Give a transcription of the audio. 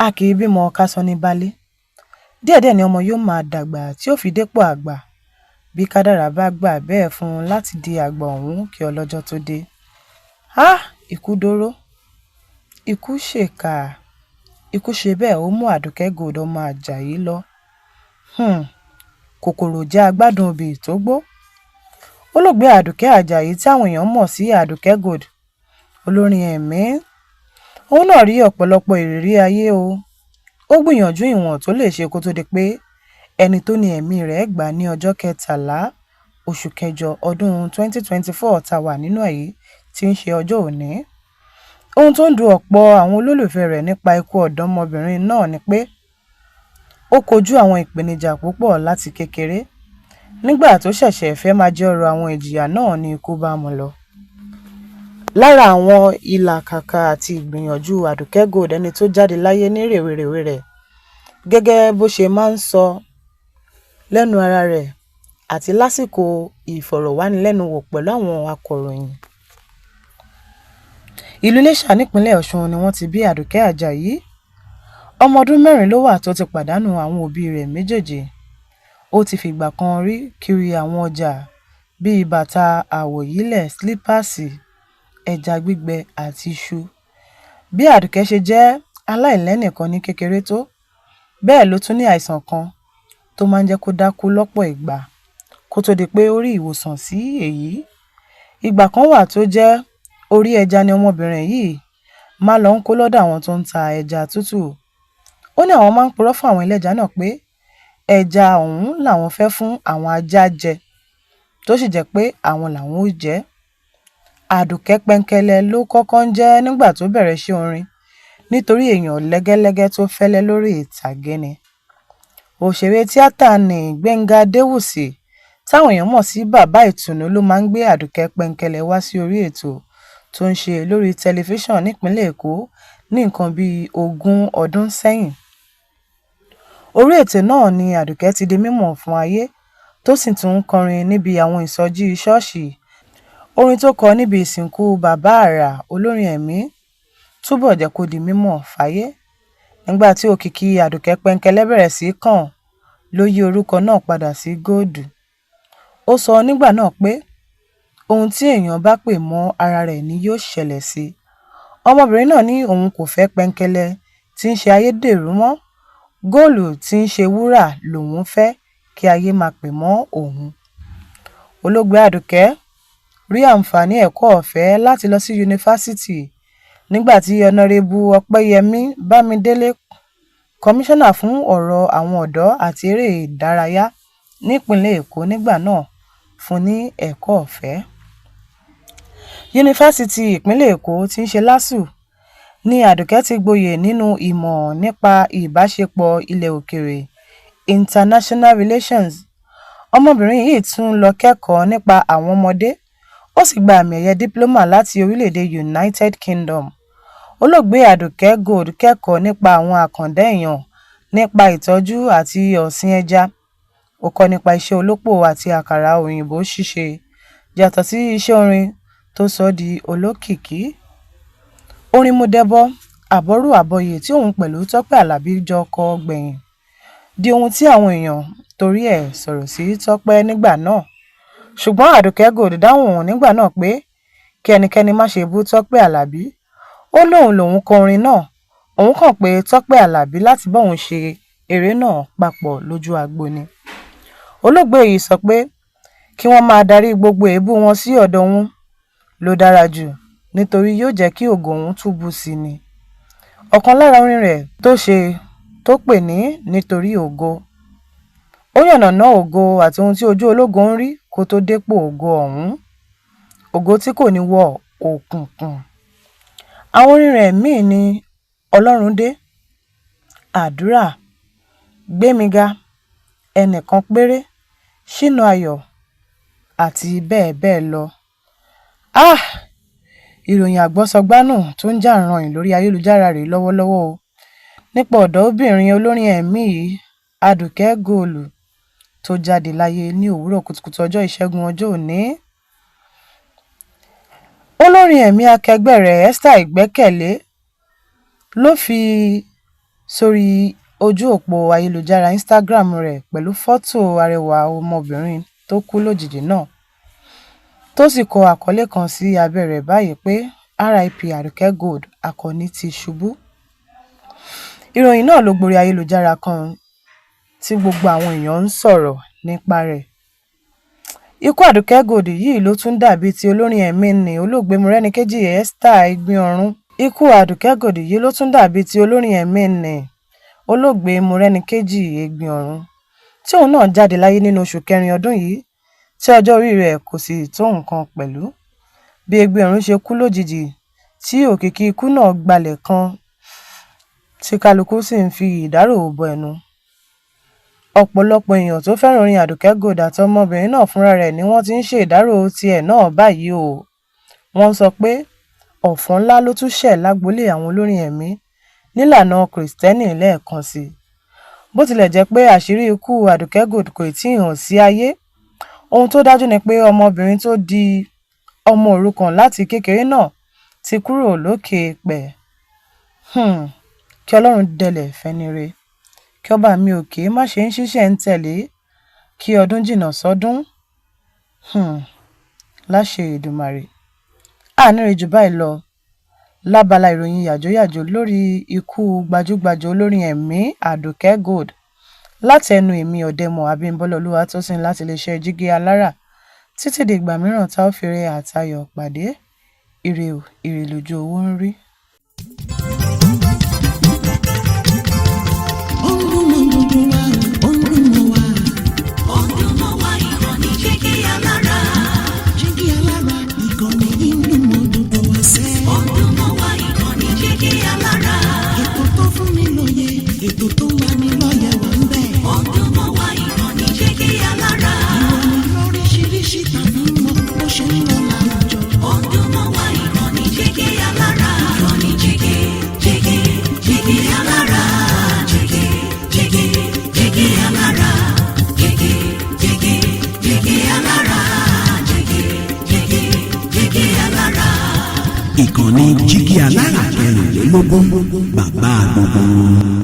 A kì í bímọ ká sọ ní baálé. Díẹ̀díẹ̀ ni ọmọ yóò máa dàgbà tí ó fi dépò àgbà, bí kádàrá bá gbà bẹ́ẹ̀ fún un láti di àgbà ọ̀hún kí ọlọ́jọ́ tóó dé. Háà! Ikú dọ̀rọ̀, ikú ṣèkà, ikú ṣe bẹ́ẹ̀ ó mú Àdùkẹ́ Gold ọmọ Ajayi lọ. Kòkòrò jẹ́ agbádùn obì tó gbó. Olóògbé Àdùkẹ́ Ajayi tí àwọn èèyàn mọ̀ sí Àdùkẹ́ Gold, olórin ẹ̀mí, òun náà rí ọ̀pọ̀lọpọ̀ ìrírí ayé o. Ó gbìyànjú ìwọ̀n tó lè ṣe kó tó di pé ẹni tó ní ẹ̀mí rẹ̀ gbà ní ọjọ́ kẹtàlá oṣù kẹjọ ọdún 2024 tá a wà nínú ẹ̀ yìí tí ń ṣe ọjọ́ òní. Ohun tó ń dun ọ̀pọ̀ àwọn olólùfẹ́ rẹ̀ nípa ikú ọ̀dọ́mọbìnrin náà ni pé ó kojú àwọn ìpèníjà púpọ̀ láti kékeré. Nígbà tó ṣẹ̀ṣẹ̀ fẹ́ máa jẹ ọ̀rọ̀ àwọn ìjìyà náà ni ikú bá mú lọ. Lára àwọn ìlàkàkà àti ìgbìyànjú Àdùkẹ́ Gold, ẹni tó jáde láyé ní rèwerèwe rẹ̀ gẹ́gẹ́ bó ṣe máa ń sọ lẹ́nu ara rẹ̀ àti lásìkò ìfọ̀rọ̀wánilẹ́nuwò pẹ̀lú àwọn akọ̀ròyìn. Ìlú Iléṣà nípínlẹ̀ Ọ̀ṣun ni wọ́n ti bí Àdùkẹ́ Ajayi. Ọmọ ọdún 4 ló wà tó ti pàdánù àwọn òbí rẹ̀ méjèèjì. Ó ti fìgbà kan rí kiri àwọn ọjà bíi bàtà àwọ̀yílẹ̀, sílípáàsì, ẹja gbígbẹ àti iṣu. Bí Àdùkẹ́ ṣe jẹ́ aláìlẹ́nìkan ní kékeré tó, bẹ́ẹ̀ ló tún ní àìsàn kan tó máa ń jẹ́ kó dákú lọ́pọ̀ ìgbà kó tó di pé ó rí ìwòsàn sí èyí. Ìgbà kan wà tó jẹ́ orí ẹja ni ọmọbìnrin yìí máa lọ ń kó lọ́dọ̀ àwọn tó ń ta ẹja tútù. Ó ní àwọn máa ń purọ́ fún àwọn ẹlẹ́ja náà pé ẹja ọ̀hún làwọn fẹ́ fún àwọn ajá jẹ, tó sì jẹ́ pé àwọn làwọn ó jẹ ẹ́. Àdùkẹ́ Pẹ́ńkẹ́lẹ́ ló kọ́kọ́ ń jẹ́ nígbà tó bẹ̀rẹ̀ iṣẹ́ orin nítorí èèyàn lẹ́gẹ́lẹ́gẹ́ tó fẹ́lẹ́ lórí ìtàgé ni. Òṣèré tíátà ní Gbẹ̀ngà Adéwùsì táwọn èèyàn mọ̀ sí Bàbá Ìtùnú ló máa ń gbé Àdùkẹ́ Pẹ́ńkẹ́lẹ́ wá sí orí ètò tó ń ṣe lórí tẹlifíṣàn nípínlẹ̀ Èkó ní nǹkan bíi 20 ọdún sẹ́yìn. Orí ètò náà ni Àdùkẹ́ ti di mímọ̀ fún ayé tó sì tún ń kọrin níbi àwọn ìsọjí ṣọ́ọ̀ṣì. Orin tó kọ níbi ìsìnkú Bàbá Àrà, olórin ẹ̀mí, túbọ̀ jẹ́ kó di mímọ̀ fáyé. Nígbà tí òkìkí Àdùkẹ́ Pẹ́ńkẹ́lẹ́ bẹ̀rẹ̀ sí í kàn ló yí orúkọ náà padà sí Gold. Ó sọ nígbà náà pé ohun tí èèyàn bá pè mọ́ ara rẹ̀ ni yóò ṣẹlẹ̀ sí. Ọmọbìnrin náà ní òun kò fẹ́ Pẹ́ńkẹ́lẹ́ tí ń ṣe ayédèrú mọ́, góòlù tí ń ṣe wúrà lòun fẹ́ kí ayé máa pè mọ́ òun. Olóògbé Àdùkẹ́ rí àǹfààní ẹ̀kọ́ ọ̀fẹ́ láti lọ sí yunifásítì nígbà tí Ọ̀nàrẹ́bù Ọ̀pẹ́yẹmí Bámidélé, kọmíṣánná fún ọ̀rọ̀ àwọn ọ̀dọ́ àti eré ìdárayá nípìnlẹ̀ Èkó nígbà náà fún ní ẹ̀kọ́ ọ̀fẹ́. Yunifásítì ìpínlẹ̀ Èkó tí ń ṣe LASU ní Àdùkẹ́ ti gboyè nínú ìmọ̀ nípa ìbáṣepọ̀ ilẹ̀ òkèèrè, International Relations. Ọmọbìnrin yìí tún lọ kẹ́kọ̀ọ́ nípa àwọn ọmọdé, ó sì gba àmì ẹ̀yẹ dípúlọ́mà láti orílẹ̀-èdè United Kingdom. Olóògbé Àdùkẹ́ Gold kẹ́kọ̀ọ́ nípa àwọn àkàndá èèyàn, nípa ìtọ́jú àti ọ̀sìn ẹja. Ó kọ́ nípa iṣẹ́ olópò àti àkàrà òyìnbó ṣíṣe, yàtọ̀ sí iṣẹ́ orin tó sọ ọ́ di olókìkí. Orin Mo Dẹbọ, Àbọrú Àbọyè tí òun pẹ̀lú Tọ́pẹ́ Àlàbí jọ kọ gbẹ̀yìn di ohun tí àwọn èèyàn torí ẹ̀ sọ̀rọ̀ sí Tọ́pẹ́ nígbà náà. Ṣùgbọ́n Àdùkẹ́ Gold dáhùn nígbà náà pé kí ẹnikẹ́ni má ṣe bú Tọ́pẹ́ Àlàbí. Ó lóun lòun kọ orin náà, òun kàn pé Tọ́pẹ́ Àlàbí láti bá òun ṣe eré náà papọ̀ lójú agbo ni. Olóògbé yìí sọ pé kí wọ́n máa darí gbogbo èébú wọn sí ọ̀dọ̀ òun ló dára jù nítorí yóò jẹ́ kí ògo òun túbú sí i ni. Ọ̀kan lára orin rẹ̀ tó ṣe tó pè ní Nítorí Ògo. Ó yànnàná ògo àti ohun tí ojú ológo ń rí kó tó dépò ògo ọ̀hún. Ògo tí kò ní wọ òkùnkùn. Àwọn orin rẹ̀ míì ní Ọlọ́rundé, Àdúrà, Gbémiga, Ẹnìkan Péré, Ṣínà Ayọ̀ àti bẹ́ẹ̀ bẹ́ẹ̀ lọ. Ah! Ìròyìn àgbọ́sọgbánù tó ń jà ròhìn lórí ayélujára rèé lọ́wọ́lọ́wọ́ o. Nípa ọ̀dọ́bìnrin olórin ẹ̀mí yìí, Àdùkẹ́ Gold, tó jáde láyé ní òwúrọ̀ kùtùkùtù ọjọ́ Ìṣẹ́gun ọjọ́ òní. Olórin ẹ̀mí akẹgbẹ́ rẹ̀ Esther Ìgbẹ́kẹ̀lé ló fi Sórí ojú òpó ayélujára Instagram rẹ̀ pẹ̀lú fọ́tò arẹwà ọmọbìnrin tó kú lójijì náà, tó sì kọ àkọlé kan sí abẹ́ rẹ̀ báyìí pé RIP Aduke Gold, akọni ti ṣubú. Ìròyìn náà ló gborí ayélujára kan tí gbogbo àwọn èèyàn ń sọ̀rọ̀ nípa rẹ̀. Ikú Aduke Gold yìí ló tún dàbí ti olórin ẹ̀mí nni olóògbé Mọ́rẹ́níkejì Esther Ẹ̀gbin Ọ̀run. Ikú Aduke Gold yìí ló tún dàbí ti olórin ẹ̀mí nni olóògbé Mọ́rẹ́níkejì Ẹ̀gbin Ọ̀run, tí òun náà jáde láyé nínú oṣù kẹrin ọdún yìí, tí ọjọ́ orí rẹ̀ kò sì tó nǹkan pẹ̀lú. Bí Ẹ̀gbin Ọ̀run ṣe kú lójijì tí òkìkí ikú náà gbalẹ̀ kan, tí kálukú sì ń fi ìdárò bọ ẹnu. Ọ̀pọ̀lọpọ̀ èèyàn tó fẹ́ràn orin Aduke Gold àti ọmọbìnrin náà fúnra rẹ̀ ni wọ́n ti ń ṣèdárò tiẹ̀ náà báyìí o. Wọ́n ń sọ pé ọ̀fọ̀ ńlá ló tún ṣẹ̀ lágboolé àwọn olórin ẹ̀mí nílànà Kristẹni lẹ́ẹ̀kan sí i. Bó tilẹ̀ jẹ́ pé àṣírí ikú Aduke Gold kò tíì hàn sí ayé, ohun tó dájú ni pé ọmọbìnrin tó di ọmọ òrukàn láti kékeré náà ti kúrò lókè eèpẹ̀. Kí Ọlọ́run dẹlẹ̀ fẹ́ni re, kí ọba mi òkè má ṣe ń ṣísẹ̀-ń-tẹ̀lé, kí ọdún jìnnà sọ́dún, láṣẹ Èdùmàrè. A ní rí jù báyìí lọ lábala ìròyìn yàjóyàjó lórí ikú gbajúgbajà olórin ẹ̀mí Aduke Gold láti ẹnu èmi Ọ̀dẹ́mọ̀ Abímbọ́lá Olúwatósìn láti iléeṣẹ́ Jígí Alára. Títí di ìgbà mìíràn tá ó fi ire àtayọ̀ pàdé. Ire o, ire lójú owó ń rí. Ó ń dún mọ́ gbogbo wa o, ó ń dún mọ́ wa. Ó ń dún mọ́ wa, ìkànnì Jígí Alára. Jígí Alára, ìkànnì yìí ń dún mọ́ gbogbo wa sẹ́. Ó ń dún mọ́ wa, ìkànnì Jígí Alára. Ètò tó fún ni lóye, ètò tó ń lani lọ́yẹ̀ wà ń bẹ̀. Ó ń dún mọ́ wa, ìkànnì Jígí Alára. Ìròyìn lóríṣiríṣi tàbí mọ́ bó ṣe ń lọ láwùjọ. Ó ń dún mọ́ wa, ìkànnì Jígí Alára. Ìkànnì Jígí, Jígí, Jígí Alára. Jígí, Jígí, Jígí Alára. Jígí, Jígí, Jígí Alára. Jígí, Jígí, Jígí Alára. Ìkànnì Jígí Alára 24, bàbá gbogbo wọn.